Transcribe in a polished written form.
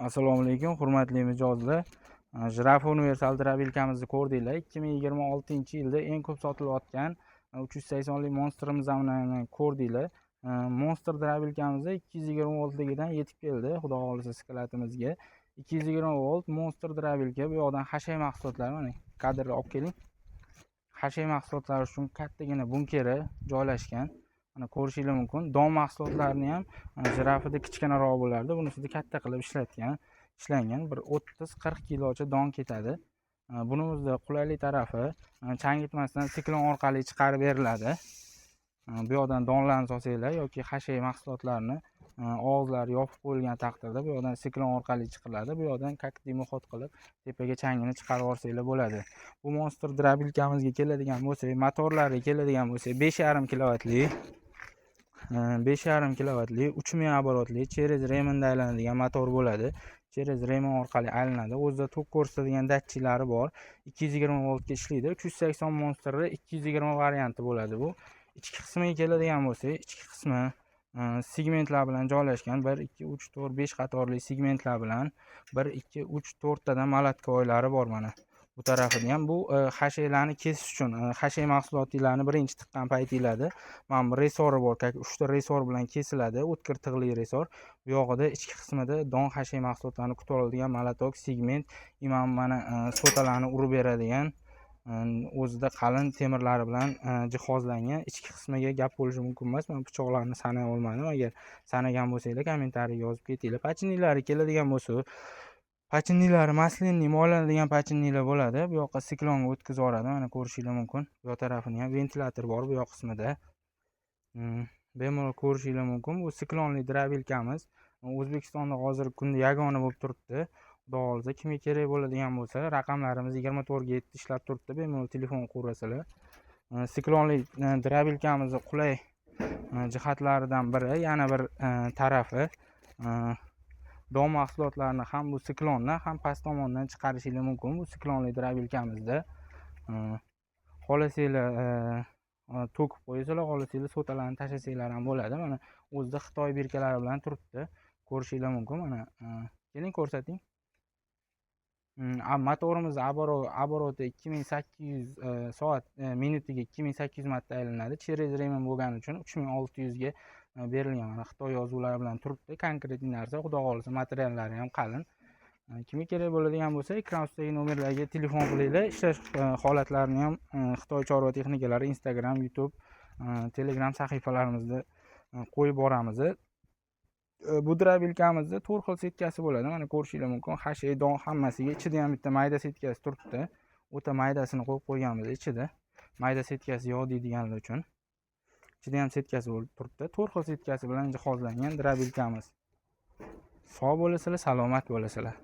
Assalomu alaykum, hurmatli mijozlar. Jirafa universal дробилка mizni ko'rdinglar. 2026-yilda eng ko'p sotilayotgan 380 lik monsterimizni ko'rdinglar. Monster дробилка miz 220 voltligidan yetib keldi, xudo xohlasa, склад imizga. 220 volt monster дробилка, bu yoqdan xashay mahsulotlari, mana, kadrga olib keling. Xashay mahsulotlari uchun kattagina bunkeri joylashgan. Mana, ko'rishinglar mumkin. Don mahsulotlarini ham jirafida kichkinaroq bo'lardi, bunisida katta qilib ishlangan. Bir 30-40 kilocha don ketadi. Buni o'zida qulaylik tarafi, changitmasdan siklon orqali chiqarib beriladi. Bu yoqdan donlarni solsanglar yoki xashay mahsulotlarini og'izlari yopib qo'yilgan taqdirda, bu yoqdan siklon orqali chiqiladi. Bu yoqdan как дымоход qilib tepaga changini chiqarib yuborsanglar bo'ladi. Bu monster дробилка mizga keladigan bo'lsak, motorlariga keladigan bo'lsak, 5,5 kilovatli, 5,5 kilovatli, 3000 оборот li, через ремень da aylanadigan motor bo'ladi. Через ремень orqali aylanadi. O'zida tok ko'rsatadigan datchiklari bor. 220 voltga ishlaydi. 380 monsterni 220 varianti bo'ladi bu. Ichki qismiga keladigan bo'lsak, ichki qismi segmentlar bilan joylashgan. 1, 2, 3, 4, 5 qatorli segmentlar bilan 1, 2, 3, 4 tadan молотковой lari bor mana. Bu tarafida ham bu xashaklarni kesish uchun, xashay mahsulotlarni birinchi tiqqan paytinglarda mana bu ресор i bor, как uchta ресор bilan kesiladi, o'tkir tig'li ресор. Bu yog'ida, ichki qismida don, xashay mahsulotlarini kutib oladigan молоток, segment, imam mana sotalarni urib beradigan o'zida qalin temirlari bilan jihozlangan. Ichki qismiga gap bo'lishi mumkin emas. Man pichoqlarni sanay olmadim. Agar sanagan bo'lsanglar, kommentariyga yozib ketinglar. Подшипник lari keladigan bo'lsa, подшипник lari масляный moylanadigan подшипник lar bo'ladi. Bu yoqqa siklonga o'tkazib yuboradi. Mana, ko'rishinglar mumkin. Bu yoq tarafini ham ventilyator bor bu yoq qismida. Bemalol ko'rishinglar mumkin. Bu siklonli дробилка miz O'zbekistonda hozirgi kunda yagona bo'lib turibdi. Xudo xohlasa, kimga kerak bo'ladigan bo'lsa, raqamlarimiz 24/7 ishlab turibdi, bemalol telefon qilaverasizlar. Siklonli дробилка mizni qulay jihatlaridan biri, yana bir tarafi, don mahsulotlarini ham bu siklondan, ham past tomondan chiqarishinglar mumkin bu siklonli дробилка mizda. Xohlasanglar, to'kib qo'yasizlar, xohlasanglar, sotalarni tashlasanglar ham bo'ladi. Mana, o'zida xitoy бирка lari bilan turibdi, ko'rishinglar mumkin. Mana, keling, ko'rsating. Motorimiz оборот i 2800 soat, minutiga 2800 marta aylanadi. Через ремень bo'lgani uchun 3600 ga berilgan. Mana, xitoy yozuvlari bilan turibdi, конкретный narsa. Xudo xohlasa, materiallari ham qalin. Kimga kerak bo'ladigan bo'lsa, ekran ustidagi nomerlarga telefon qilinglar. Ishlash holatlarini ham Xitoy chorva texnikalari Instagram, YouTube, Telegram sahifalarimizda qo'yib boramiz. Bu дробилка mizda to'rt xil setkasi bo'ladi. Mana, ko'rishinglar mumkin, xashay, don, hammasiga. Ichida ham bitta mayda setkasi turibdi, o'ta maydasini qo'yib qo'yganmiz ichida, mayda setkasi yo'q deydiganlar uchun ichida ham setkasi bo'lib turibdi. To'rt xil setkasi bilan jihozlangan дробилка miz. Sog' bo'lasizlar, salomat bo'lasizlar.